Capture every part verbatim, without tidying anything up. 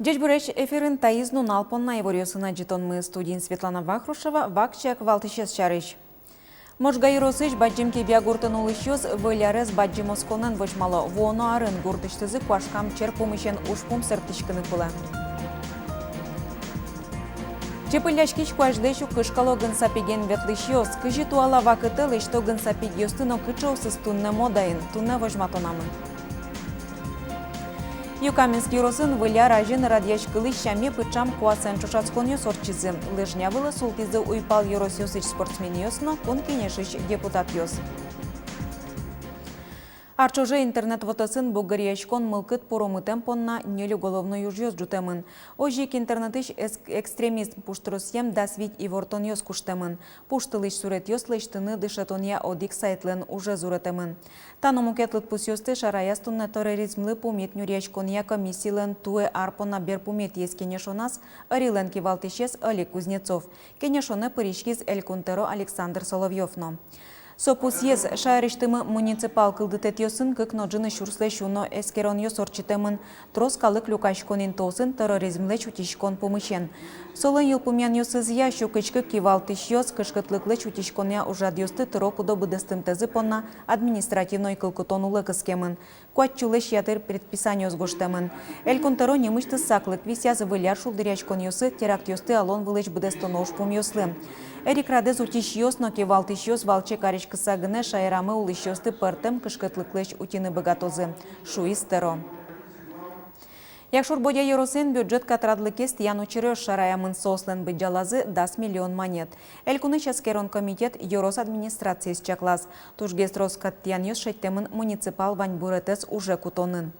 Ӟечбуресь! Эфирын «Таиз нунал» понна иворъёсын адӟытонмы. Студиын Светлана Вахрушева. Вакчияк валтӥсез сярысь. Можга ёросысь Бадӟым Кибья гуртын улӥсьёс Выль арез бадӟым осконэн возьмало. Вуоно арын гуртысьтызы куашкам черк пумысен ужпум сэрттӥськыны кулэ. Чепылляськись куазьлэсь уг кышкало гынсапиген ветлӥсьёс. Кызьы туала вакытэ лэсьто гынсапигъёсты но кыӵеосыз туннэ модаын, туннэ возьматонамы. Юкаменск ёросын Выль ар азьын радъяськылӥсь сяме пыӵам куасэн ӵошатсконъёс ортчизы. Лыжня вылэ султӥзы уйпал ёросъёсысь спортсменъёс но Кун Кенешысь депутатъёс. Ар ӵоже интернет вотэсын бугыръяськон мылкыд пуромытэм понна ньыль уголовной ужъёс ӝутэмын. Озьы ик интернетысь эс-, экстремизм пуштросъем дас вить ивортонъёс куштэмын. Пуштылӥсь суретъёс лэсьтыны дышетонъя одӥг сайтлэн ужез уретэмын. Та но мукет лыдпусъёсты шараяз туннэ терроризмлы пумит нюръяськонъя комиссилэн туэ ар понна берпуметӥез кенешоназ ӧрилэн кивалтӥсез Олег Кузнецов. Кенешонэ пыриськиз Элькун тӧро Александр Соловьёв но. Со пусъез, шаерысьтымы муниципал кылдытэтъёсын кык но ӝыны сюрслэсь уно эскеронъёс ортчытэмын трос калык люкаськон интыосын терроризмлэсь утиськон пумысен. Солэн йылпумъянъёсызъя, сю кызь кык кивалтӥсьёс кышкытлыклэсь утиськонъя ужрадъёсты тыро-кыдо быдэстымтэзы понна административной кыл кутон улэ кыскемын. Куать сюлэсь ятыр предписаниос гожтэмын. Элькун тӧро нимысьтыз саклык висъяз Выль ар шулдыръяськонъёсы терактъёсты алон вылысь быдэстоно ужпумъёслы. Эрикрадэз утисьёс но кивалтӥсьёс валче кариськыса гинэ шаерамы улӥсьёсты пӧртэм кышкытлыклэсь утьыны быгатозы, шуиз тӧро. Якшур-Бӧдья ёросын бюджет катрадлыкез тӥян учыръёс шараямын. Соослэн быдӟалазы дас миллион манет. Элькунысь эскерон комитет ёрос администрациез чаклаз. Тужгес трос кат тӥянъёс шедьтэмын муниципал ваньбуретэз уже кутонын.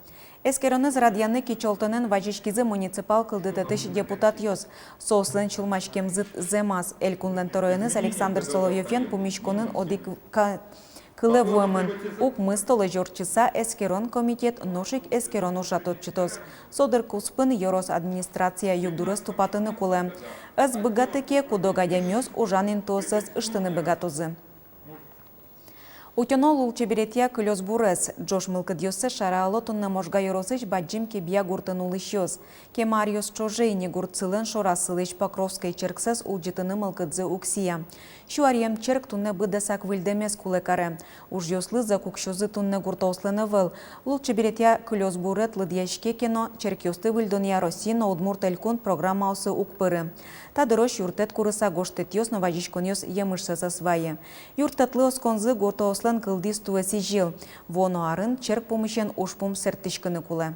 Эскеронэз радъяны кичӧлтонэн вазиськизы муниципал кылдытэтысь депутатъёс. Соослэн сюлмаськемзы зэмаз. Элькунлэн тӧроеныз Александр Соловьёвен пумиськонын одӥг ка-, кылэ вуэмын: укмыс толэзь ортчыса эскерон комитет нош ик эскерон ужрад ортчытоз. Со дыр куспын ёрос администрация югдурез тупатыны кулэ. Ӧз быгаты ке, кудог адямиос ужан интыосэз ыштыны быгатозы. Утёно лулчеберетъя кылёсбурез. Ӝож мылкыдъёссэс шараяло туннэ Можга ёросысь Бадӟым Кибья гуртын улӥсьёс. Кема аръёс ӵоже ини гуртсылэн шораз сылӥсь Покровской черксэс улӟытыны мылкыдзы уг сия. Сю аръем черк туннэ быдэсак выльдэмез кулэ каре. Ужъёслы зӧк уксёзы туннэ гуртоослэн ӧвӧл. Лулчеберетъя кылёсбурет лыдъяське ке но, черкъёсты выльдонъя Россия но Удмурт Элькун программаосы уг пыры. Та дырозь юрттэт курыса гожтэтъёс но вазиськонъёс емышсэс ӧз вае. Юрттэтлы осконзы гуртоослэн кылдӥз туэ сӥзьыл. Вуоно арын черк пумысен ужпум сэрттӥськыны кулэ.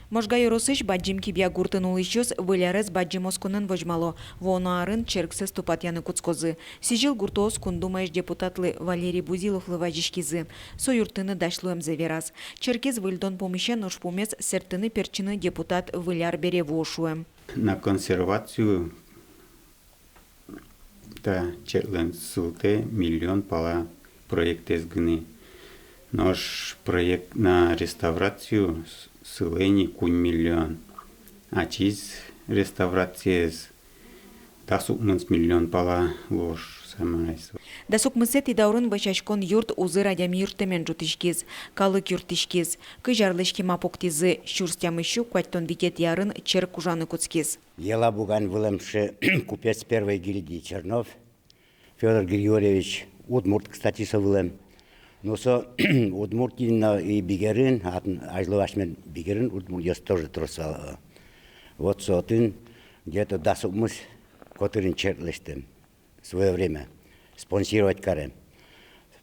Можга ёросысь Бадӟым Кибья гуртын улӥсьёс Выль арез бадӟым осконэн возьмало. Вуоно арын черксэс тупатъяны кутскозы. Сӥзьыл гуртоос Кун Думаысь депутатлы Валерий Бузиловлы вазиськизы. Со юрттыны дась луэмзэ вераз. Черкез выльдон пумысен ужпумез сэрттыны-пертчыны депутат Выль ар бере вуо, шуэм. На консервацию та черклэн сылтэ миллион пала проектэз гинэ. Нош проект на реставрацию с-, сылэ ини куинь миллион. Ачиз реставрациез дас укмыс миллион пала луоз, самарайсо. Дас укмысэтӥ даурын вӧсяськон юрт узыр адями юрттэмен ӝутӥськиз, калык юрттӥськиз. Кызь арлэсь кема пуктӥзы, сюрс тямыссю куатьтон витетӥ арын черк ужаны кутскиз. Елабугаын вылэм ше купец первой гильдии Чернов Фёдор Григорьевич, удмурт, кстати, со вылэм. Но со Удмуртиын но и Бигерын, атын, азьло асьмелэн Бигерын удмуртъёс тоже трос вал. Вот со отын где-то дас укмыс котырын черк лэсьтэм. В своё время спонсировать карем.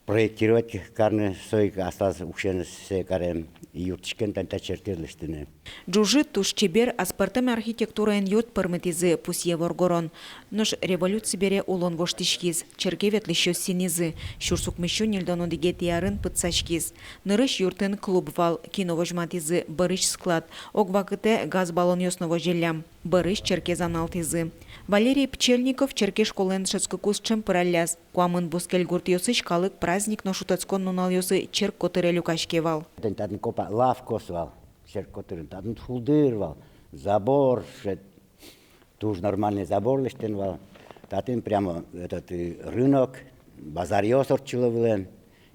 Проектировать карыны со ик аслаз уксёеныз сое карем, и юрттӥськем тани та черкез лэсьтыны. Ӝужыт, туж чебер, аспӧртэм архитектураен юрт пӧрмытӥзы, пусъе воргорон. Нош революци бере улон воштӥськиз, черке ветлӥсьёс синӥзы, сюрс укмыссю ньыльдон одӥгетӥ арын пытсаськиз. Нырысь юртын клуб вал, кино возьматӥзы, бӧрысь склад, ог вакытэ газ баллонъёс но возиллям. Бӧрысь черкез аналтӥзы. Валерий Пчельников черке школаен дышетскыкуз ӵем пыралляз. Куамын бускель гуртъёсысь калык праздник но шутэтскон нуналъёсы черк котыре люкаське вал. Татын, татын копак лавкаос вал, черк котырын, татын шулдыр вал, забор, шед, туж нормальный забор лэсьтэмын вал. Татын прямо этот, э, рынок, базаръёс ортчыло вылэм.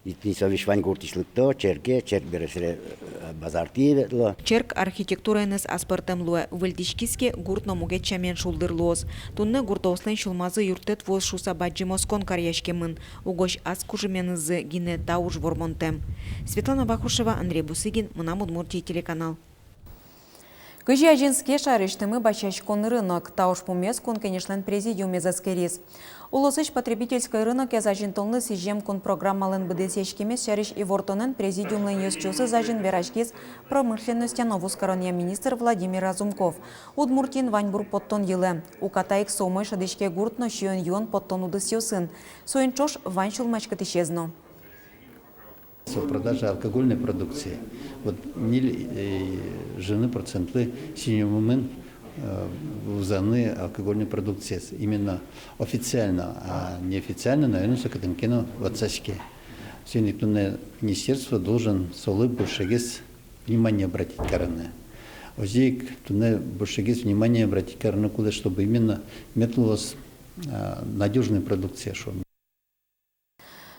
И тӥни со весь вань гуртысь лыкто черке, черк бере сыре, э, Базартӥ ветло. Черк архитектураеныз аспӧртэм луэ, выльдӥськиз ке, гурт но мукет сямен шулдыр луоз. Туннэ гуртъёслэн сюлмазы юрттэт вуоз шуыса бадӟым оскон каръяськемын. Угось ас кужыменызы гинэ та уж вормонтэм. Светлана Вахрушева, Андрей Бусыгин, «Мынам Удмуртие» телеканал. Кызьы азинске шаерысьтымы басьяськон рынок, та ужпумез Кун Кенешлэн президиумез эскериз. Улосысь потребительской рынокез азинтонлы сӥзем кун программалэн быдэсъяськемез сярысь ивортонэн президиумлэн ёзчиосыз азьын вераськиз промышленностья но вузкаронъя министр Владимир Разумков. Удмуртиын ваньбур поттон йылэ. Уката ик со умой шӧдӥське гурт но сиён-юон поттон удысъёсын. Соин ӵош вань сюлмаськытӥсез но. Со продажа алкогольной продукции. Вот ньыль, э, ӝыны процентлы синйоммын, э, вузаны алкогольной продукциез. Именно официально, а неофициально, наверное, со кытын ке но ватсаське. Соин ик туннэ министерство должен солы большегес внимание обратить карыны. Озьы ик туннэ большегес внимание обратить карыны кулэ, чтобы именно мед луоз, а, надёжной продукция, шуом.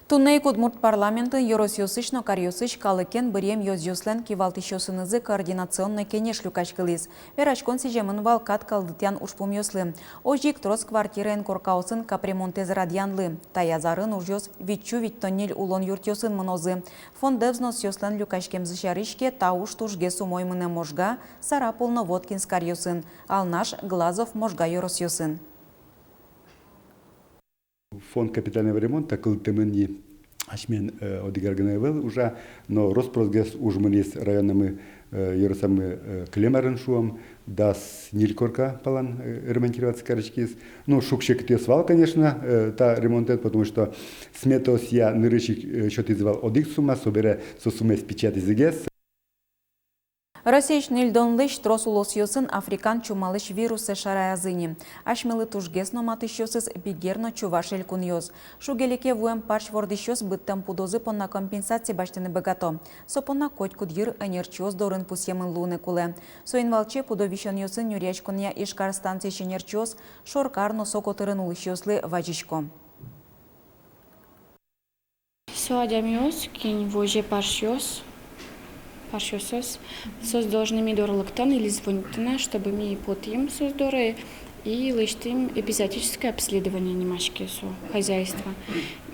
Туннэ ик удмурт парламентын ёросъёсысь но каръёсысь калыкен быръем ёзъёслэн кивалтӥсьёсынызы координационной кенеш люкаськылӥз. Вераськон сӥземын вал кат кылдытъян ужпумъёслы. Озьы ик трос квартираен коркаосын капремонтэз радъянлы. Таяз арын ужъёс витьсю витьтон ньыль улон юртъёсын мынозы. Фондэ взносъёслэн люкаськемзы сярысь ке, та уж тужгес умой мынэ Можга, Сарапул но Воткинск каръёсын, Алнаш, Глазов, Можга ёросъёсын. Фонд капитального ремонта кылдытэмын ни асьмен, э, одӥг ар гинэ ӧвӧл ужа, но рос-просгес уж мынӥз районамы, э, ёросамы, э, кылем арын, шуом, дас ньыль корка палан, э, ремонтироваться кариськиз. Ну, шуг-секытъёс вал, конечно, э, та ремонтэз, потому что сметаосъя нырысь ик, э, сётӥзы вал одӥг сумма, собере со суммаез печатӥзы гес. Россиысь ньыльдонлэсь трос улосъёсын африкан чумалэсь вируссэ шараязы ни. Асьмелы тужгес но матысьёсыз Бигер но Чуваш элькунъёс. Шуг-леке вуэм парсь вордӥсьёс быдтэм пудозы понна компенсация басьтыны быгато. Со понна котькуд йыр ӧнерчиос дорын пусъемын луыны кулэ. Соин валче пудо висёнъёсын нюръяськонъя Ижкар станциысь ӧнерчиос шоркар но со котырын улӥсьёслы вазисько. Со адямиос, кин возе парсьёс, парсьёсыз, соос должны ми доры лыктыны или звонить карыны, чтобы ми потӥм соос доры и лэсьтӥм эпизоотическое обследование, нимаське со, хозяйство.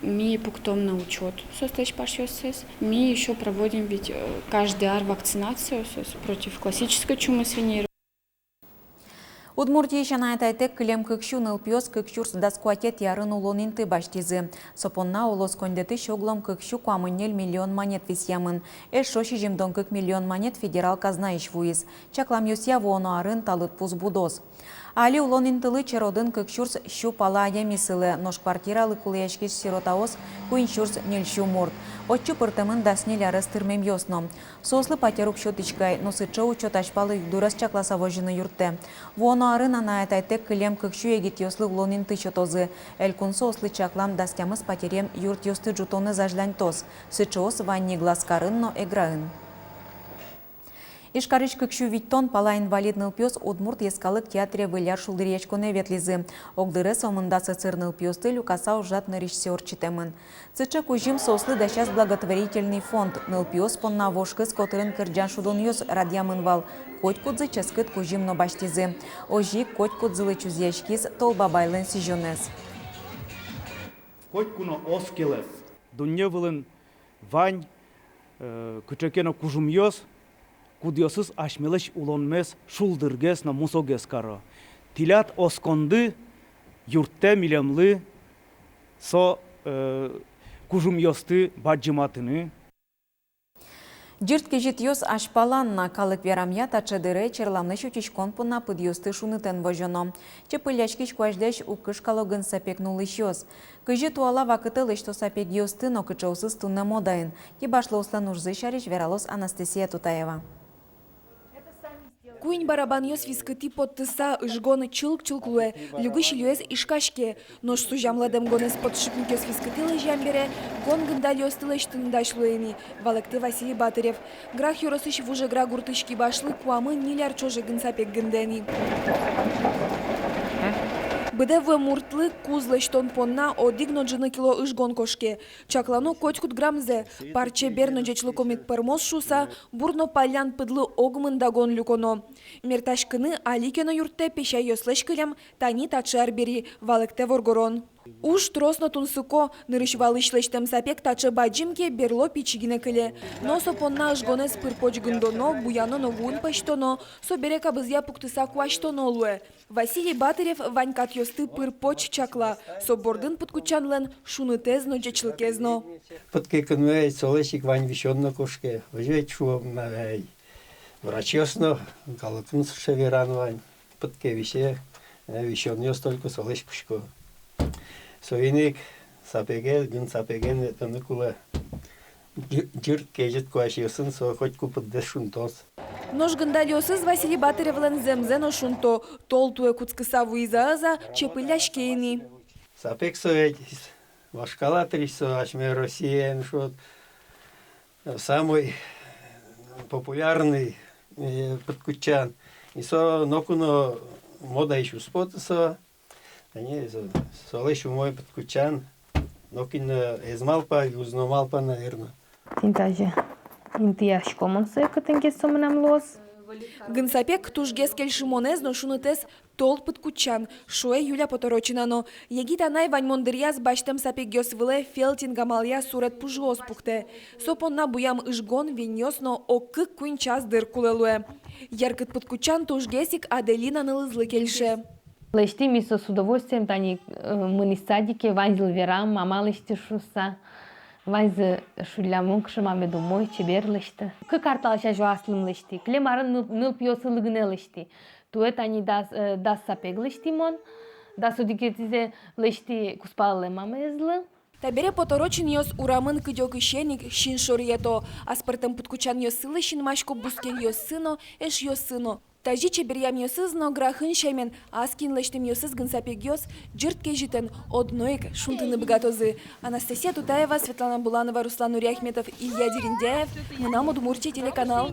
Ми пуктом на учёт соослэсь парсьёссэс. Ми ещё проводим ведь, э, каждый ар вакцинацию соос против классической чумы свиней. Удмуртиысь анай-атайтэк кылем кык сю нылпиос кык сюрс дас куатетӥ арын улон инты басьтӥзы. Со понна улос коньдэтысь оглом кык сю куамын ньыль миллион манет висъямын. Эшшо сизьымдон кык миллион манет федерал казнаысь вуиз. Чакламъёсъя, вуоно арын та лыдпус будоз. Али улон интылы черодын кык сюрс сю пала адями сылэ, нош квартиралы кулэяськись сиротаос куинь сюрс ньыль сю мурт. Отчы пыртэмын дас ньыль арес тырмемъёс но. Соослы патер уг сётӥськы ай, но сыӵе учёт азьпала югдурез чакласа возьыны юрттэ. Вуоно арын анай-атайтэк кылем кык сю егитъёслы улон инты сётозы. Элькун соослы чаклам дас тямыс патерем юртъёсты ӝутонэз азьланьтоз. Сыӵеос вань ни Глазкарын но Эграын. Ижкарысь кык сю витьтон пала инвалид нылпиос Удмурт йӧскалык театре выль ар шулдыръяськонэ ветлӥзы. Огдыре сомында сӧсыр нылпиосты люкаса ужрад нырысьсэ ортчытэмын. Сыӵе кузьым соослы дасяз благотворительный фонд. Нылпиос понна вож кыз котырын кырӟан шудонъёс радъямын вал. Котькудзы ческыт кузьым но басьтӥзы. Озьы ик котькудзылы чузъяськиз Тол Бабайлэн сӥзёнэз. Котьку но оскелэ. Дунне вылын вань, э, кыӵе ке но кужымъёс, кудъёсыз асьмелэсь улонмес шулдыргес но мусогес каро. Тӥляд осконды юрттэ милемлы со, э, кужымъёсты бадӟыматыны. Ӟырт кезьытъёс азьпалан на. Калык верамъя, таӵе дыре черламлэсь утиськон понна пыдъёсты шунытэн возёно. Чепылляськись куазьлэсь уг кышкало гын сапег нуллӥсьёс. Кызьы туала вакытэ лэсьто сапегъёсты но кыӵеосыз туннэ модаын? Кибашлыослэн ужзы сярысь вералоз Анастасия Тутаева. Куинь барабанъёс вискытӥ поттыса, ыжгон чылк-чылк луэ, люгысь ильёез ишкаське. Нош сузям-ладэмгонэз подшипникъёс вискытӥ лэзем бере, гон гындальёсты лэсьтыны дась луэ ини, валэктэ Василий Батырев. Грах ёросысь Вуж Эгра гуртысь кибашлы куамын ньыль ар ӵоже гын сапег гындэ ини. Быдэ вуэм муртлы куз лэсьтон понна одӥг но ӝыны кило ыжгон кошке. Чаклано котькуд граммзэ. Парче бер но ӟечлыко мед пӧрмоз шуыса, бур но паллян пыдлы огмындагон люконо. Мертаськыны али ке но юрттэ песяйёслэсь кылем, тани таӵе арбери, валэктэ воргорон. Уж трос но тунсыко. Нырысь валысь лэсьтэм сапег таӵе бадӟым ке, берло пичи гинэ кыле. Но со понна ыжгонэз пыр-поч гындоно, буяно но вуын пӧзьтоно, собере кабызъя пуктыса куасьтоно луэ. Василий Батырев вань катъёсты пыр-поч чакла, со бордын пыдкутчанлэн шунытэз но, ӟечлыкез но. Пыдке кынме, солэсь ик вань висён но кошке. Озьы ведь шуом на, эй, врачъёс но, калыкын сыӵе веран вань. Пыдке висе, э, висёнъёс только солэсь кутско. Соин ик сапеге, гын сапеге нетыны кулэ. Ӟы-, ӟырт кезьыт куасьёсын со котьку пыддэс шунтоз. Нош гындальёсыз Василий Батыревлэн зэмзэ но шунто. Тол туэ кутскыса вуиз-а, ӧз-а, чепылляське ини. Сапег со ведь вашкала дырысь со асьме Россиын, шуод, самый популярный, э, пыдкутчан. И со ноку но модаысь уз поты со. Тани со, солэсь умой пыдкутчан нокин но, э, эз малпа, уз но малпа, наверно. Тӥни тазьы интыясько мон сое, кытын ке со мынам луоз. Гын сапег тужгес кельшымонэз но шунытэз — тол пыдкутчан, шуэ Юлия Поторочина но. Егит анай ваньмон дыръяз басьтэм сапегъёс вылэ фелтинг амалъя сурет пужыос пуктэ. Со понна буям ыжгон, веньёс но ог кык-куинь час дыр кулэ луэ. Яркыт пыдкутчан тужгес ик Аделина нылызлы кельше. Лэсьтӥ ми со с удовольствием, тани, э, мынӥ садике, ваньзылы верам, мама лэсьтэ шуыса. Ваньзы шуиллям: мон кыӵе ма мед умой, чебер лэсьтэ. Кык ар талэсь азьло аслым лэсьтӥ. Кылем арын ныл-, нылпиосылы гинэ лэсьтӥ. Туэ тани дас, э, дас сапег лэсьтӥ мон. Дас одӥгетӥзэ лэсьтӥ кузпалылы, мамаезлы. Табере Поторочинъёс урамын кыдёкысен ик син шоръето. Аспӧртэм пыдкутчанъёссылы синмасько бускельёссы но, эшъёссы но. Тазьы чеберъямъёсыз но грахын сямен, ас киын лэсьтэмъёсыз гын сапегъёс ӟырт кезьытэн одно ик шунтыны быгатозы. Анастасия Тутаева, Светлана Буланова, Руслан Нуриахметов, Илья Дерендяев, «Мынам Удмуртие» телеканал.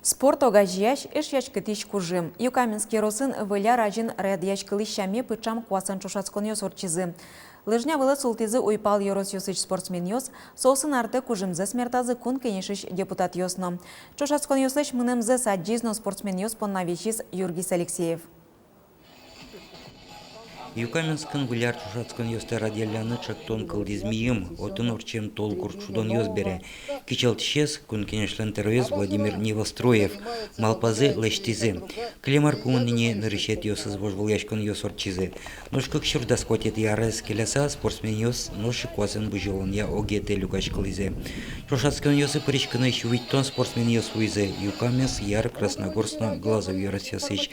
Спорт огазеясь, эшъяськытӥсь кужым. Юкаменск ёросын Выль ар азьын радъяськылӥсь сяме пыӵам куасэн ӵошатсконъёс ортчизы. Лыжня вылэ султӥзы уйпал ёросъёсысь спортсменъёс, соосын артэ кужымзэс мертазы Кун Кенешысь депутатъёс но. Ӵошатсконъёслэсь мынэмзэс адӟиз но спортсменъёс понна висиз Юргис Алексеев. Юкаменскын Выль ар ӵошатсконъёсты радъялляны ӵектон кылдӥз мийым, отын ортчем тол гурт шудонъёс бере. Кичӧлтӥсез — Кун Кенешлэн тӧроез Владимир Невоструев. Малпазы, лэсьтӥзы. Кылем ар пумын ини нырысетӥосыз вожвылъяськонъёс ортчизы. Нош кык сюрс дас куатетӥ арез келяса, спортсменъёс нош ик куасэн бызьылонъя огетэ люкаськылӥзы. Ӵошатсконъёсы пыриськыны сю витьтон спортсменъёс вуизы Юкаменск, Яр, Красногорск но Глазов ёросъёсысь.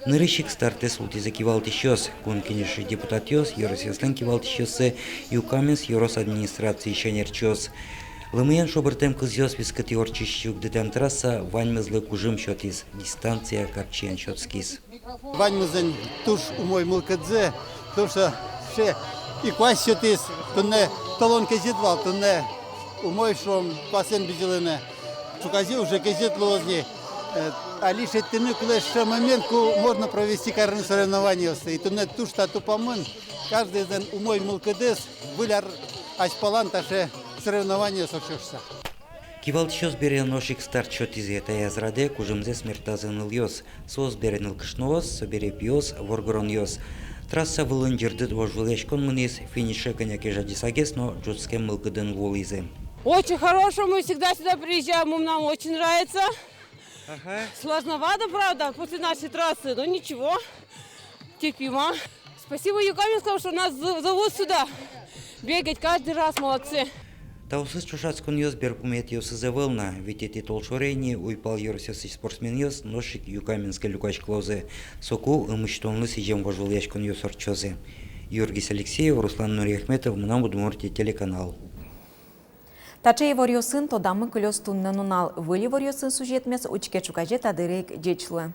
Нырысь ик стартэ султӥзы кивалтӥсьёс: Кун Кенешысь депутатъёс, ёросъёслэн кивалтӥсьёссы, Юкаменск ёрос администрациысь ӧнерчиос. Лымыен шобыртэм кызъёс вискытӥ ортчись югдытэм трасса ваньмызлы кужым сётӥз, дистанция капчиен сётскиз. Ваньмызлэн туж умой мылкыдзы, туж, э, сыӵе ик куазь сётӥз. Туннэ толон кезьыт вал, туннэ умой, шуом, куасэн бызьылыны. Ӵуказе уже кезьыт луоз ни. Э, али шедьтыны кулэ сыӵе момент, ку можно провести карыны соревнованиосты. И туннэ туж та тупамын, каждыезлэн умой мылкыдыз, Выль ар азьпалан таӵе соревнованиос ортчоз шуыса. Кивалтӥсьёс бере нош ик старт сётӥзы. Таяз радэ кужымзэс мертазы нылъёс. Соос бере нылкышноос, собере пиос, воргоронъёс. Трасса вылын ӟырдыт вожвылъяськон мынӥз, финише кӧня ке жадьысагес но ӝутскем мылкыдын вуылӥзы. Очень хорошо, мы всегда сюда приезжаем, нам очень нравится. Ага. Сложновато, правда, после нашей трассы, но ничего, терпимо. Спасибо Юкаменскому, что нас зо-, зовут сюда бегать каждый раз, молодцы. Таосыз ӵошатсконъёс берпуметӥосыз ӧвӧл на. Витетӥ толшоре ини уйпал ёросъёсысь спортсменъёс нош ик Юкаменске люкаськылозы. Соку ымысьтонлы сӥзем вожвылъяськонъёс ортчозы. Юргис Алексеев, Руслан Нуриахметов, «Мынам Удмуртие» телеканал. Таӵе иворъёсын тодамы кылёз туннэ нунал. Выль иворъёсын сюжетмес учке ӵуказе та дыре ик. Ӟеч луэ.